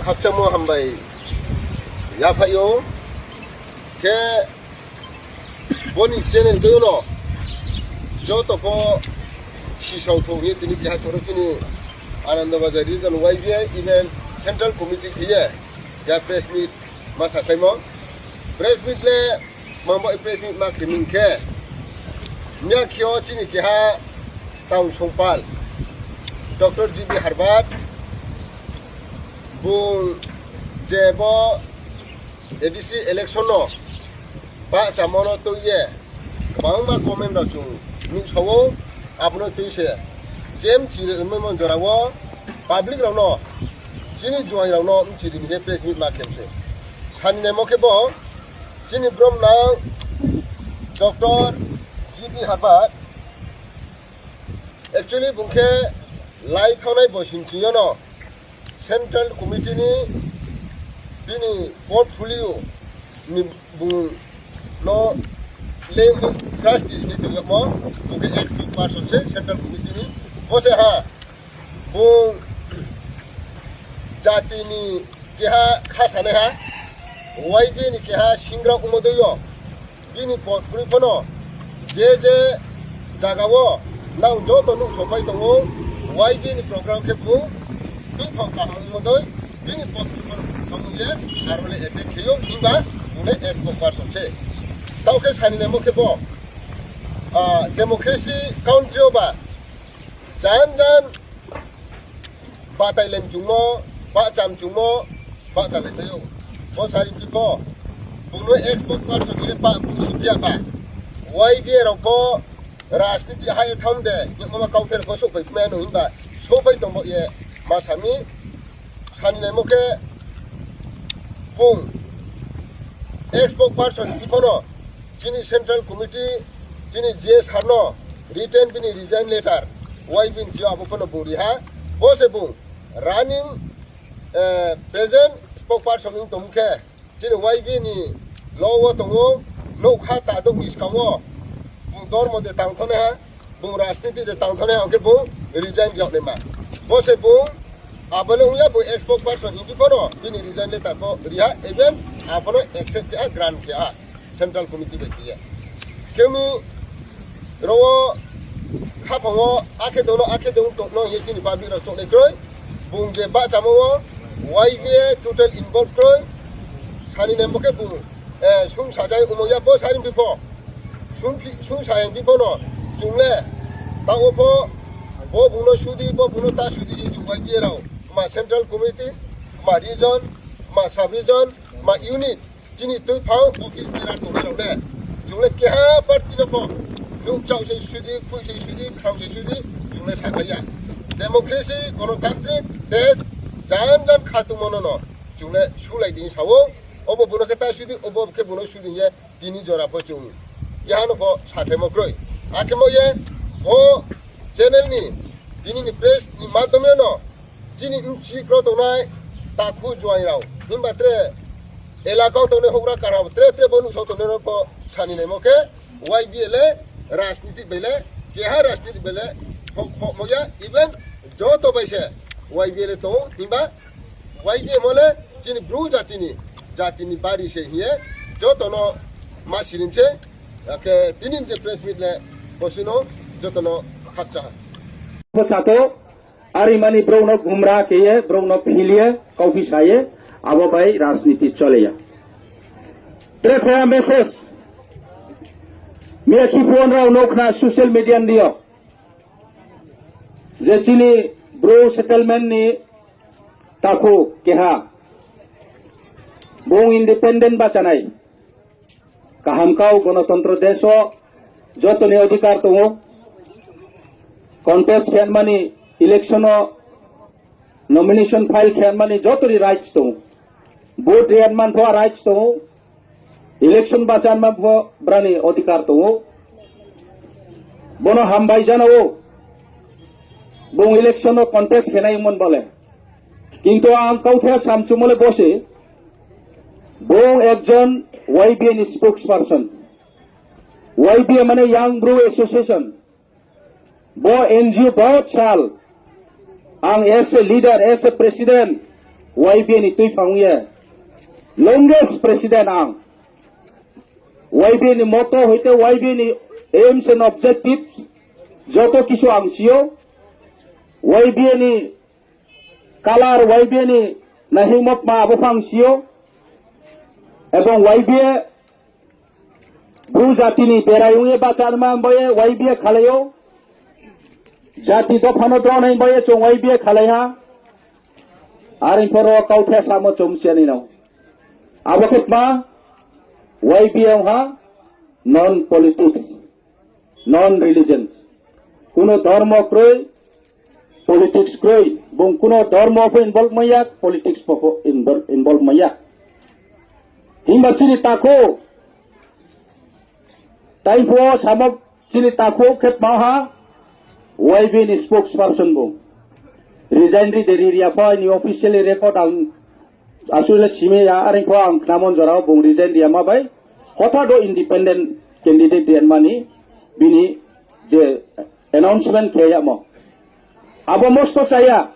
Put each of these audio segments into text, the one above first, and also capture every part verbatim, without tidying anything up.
Khakchangmo hambai yaphaih ou. Khe boni channel tui no joto pho sisao thou hing ye tini keha choro chini Ananda Bazar Region Y B A event Central Committee khe ye keha press meet ma sakhlaimo. Press meet le mangba press meet ma khe ming khe, miya khe o chini keha town songpal Doctor G B Harbar, bung je bo A D C election no bahchamo no tui ye kbangma comment rao chung nuhsao ou, abo no tui se je mchiri maimo jora wo public rao no, chini juaing rao no mchiri ni khe press meet ma khe se. Sani naimo khe bo chini brom nang Doctor G B Harbar, actually bung khe lai thangnai bosi ni ching yo no Central Committee ni bini portfolio ni bung no le trustee ni tong yagmo, bung khe ex spokesperson se Central Committee ni. Bo se ha, bung jati ni keha kha sanaiha, Y B A ni keha singra ongmo dei yo, bini portfolio pho no je je zaga wo nang joto nuhsao pai tong ou, Y B A ni program khe bung tuiphang kaham ongmo dei, bini portfolio pho no kaham ong ye, aro le attack khe ou, himba bung le ex spokesperson se. Taoh khe sani naimo khe bo, ah, democracy country wo ba, jan jan batai le mchungmo, bahcha mchungmo, bahcha le mai ou. Bo sari phi pho, bung no ex spokesperson hing ye pah bung si phi ya ba, Y B A rao pho rajniti ha ye thanng de, hingmo ma kauthai rao pho souhphai phi mai no himba, souhphai tong bo ye ma sa mi, sani naimo khe bung ex spokesperson hing pho no chini Central Committee, chini G S sir no written bini resign letter Y B ni ching yo abo pho no bung ri ha. Bo se bung running, eh, present spokesperson ong tong khe, chini Y B ni lo wo tong ou, nougkha tadouh ni skang wo bung dormo de tang thanngnaiha, bung rajniti de tang thanngnaiha, ong khe bung resign ri yag naima. Bo se bung abo le ong ya, bung ex spokesperson hing phi pho no bini resign letter pho ri ha, even abo no accept khe ha, grant khe ha, Central Committee bai khe ye. Khe mi ro wo khaphang wo akhe tong no, akhe tong tong no hing ye chini public rao choungnai kroi. Bung je bahchamo wo Y B A total involve kroi. Sani naimo khe bung, eh, sung sajai ongmo ya, bo sari phi pho, sung phi, sung sa yang phi pho no, chung le taoh wo pho, bo bung no sudi, bo bung no ta sudi hing chung Y B A rao, ma Central Committee, ma region, ma sub region, ma unit, chini tuiphang office bearer tongnai rao le, chung le keha party no pho, nuhkchaoh se sudi, khui se sudi, khrao se sudi, chung le sakhlai ya. Democracy, gonotantrik desh, jan jan khatungmo no no chung le sulai di sa ou, obo bung no khe ta sudi, obo khe bung no sudi hing ye tini jora pho chung keha no pho sakhlaimo kroi. Akhe mo ye bo channel ni, tini ni press ni madhyom yo no, chini bchi kro tongnai takhu juaing rao, himba tre elaka wo tongnai houhgra kara tre tre bo nuhsao tongnai rao pho sani naimo khe, Y B A le rajniti bai le, keha rajniti bai le, kho-, khomo ya, even joto bai se Y B A le tong ou, himba Y B A mo le chini Bru jati ni, jati ni bari se hing ye, joto no ma sirim se, akhe tini je press meet le, bosi no, joto no khakchang ha. Pho sato, ari mani brouh no gumra khe ye, brouh no phil ye, kauphi sa ye, abo bai rajniti chole ya. Tre thaya message, miya khiphon rao no khna social media ni yo. Je chini Bru settlement ni takhu keha, bung independent bachanai. Kaham kau gonotontro desh wo joto ni odhikar tong ou. Contest khe mani, election wo nomination file khe mani joto ni rights tong ou. Vote ri man pho rights tong ou. Election bachan ma pho brani odhikar tong ou. Bono hambai jana ou. Bung election wo contest khe nai mon bale. Kintu ang kauthai samchumo le bo se. Bung ekjon Y B A ni spokesperson. Y B A mane Young Bru Association. Bo N G O bahut sal. Ang as a leader, as a president, Y B A ni tuiphang ye longest president ang. Y B A ni motto hoite Y B A ni aims and objectives joto kisu ang si ou. Y B A ni color, Y B A ni naihingmo tma abo pho ang si ou. Ebong Y B A Bru jati ni berai ong ye bahcha nma bai ye Y B A khalai ou. Jati dopha no drao nai bai ye chung Y B A khalai ha. Are pho ro kauthai samo chung siya ni nang. Abo khe tma Y B A ong ha non politics, non religions. Kuno dhormo kroi, politics kroi. Bung kuno dhormo pho involve mai ya, politics pho pho invol-, involve mai ya. Himba chini takhu, tai pho samo chini takhu khe tma ha, Y B A ni spokesperson bung. Resign ri de ri ri ya pho ni officially record ang asuh le simi ya, are pho ang khnamo jora bung resign ri ya ma bai. Hothat do independent candidate ri mani bini je announcement khe yamo. Abo mosto chaya.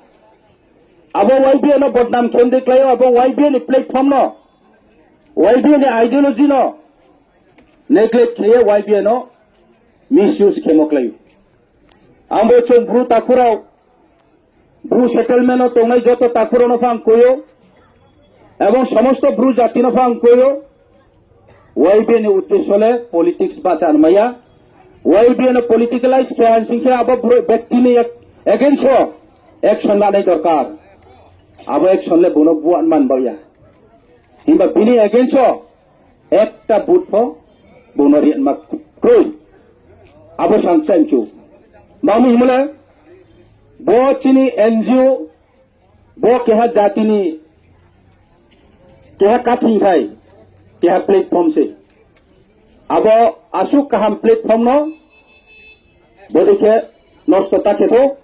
Abo Y B A no bodnam khe de klái ou, abo Y B A ni platform no, Y B A ni ideology no neglect khe ye Y B A no misuse khemo klái ou. Ang bo chung Bru takhu rao, Bru settlement no tongnai joto takhu rao no pho ang koi ou, ebong somosto Bru jati no pho ang koi ou, Y B A ni uddesho le politics bahcha nmai ya. Y B A no politicalize khe hansing khe abo bro-, bekti ni ag-, against o action lanai dorkar. Abo action le bung no buat man bao ya. Himba bini against o ekta vote pho bung no ri ma kroi. Abo sang chaimchu. Mami himle, bo chini N G O, bo keha jati ni keha kathing thai, keha platform se. Abo asuh kaham platform no bodei khe nosto ta khe thou,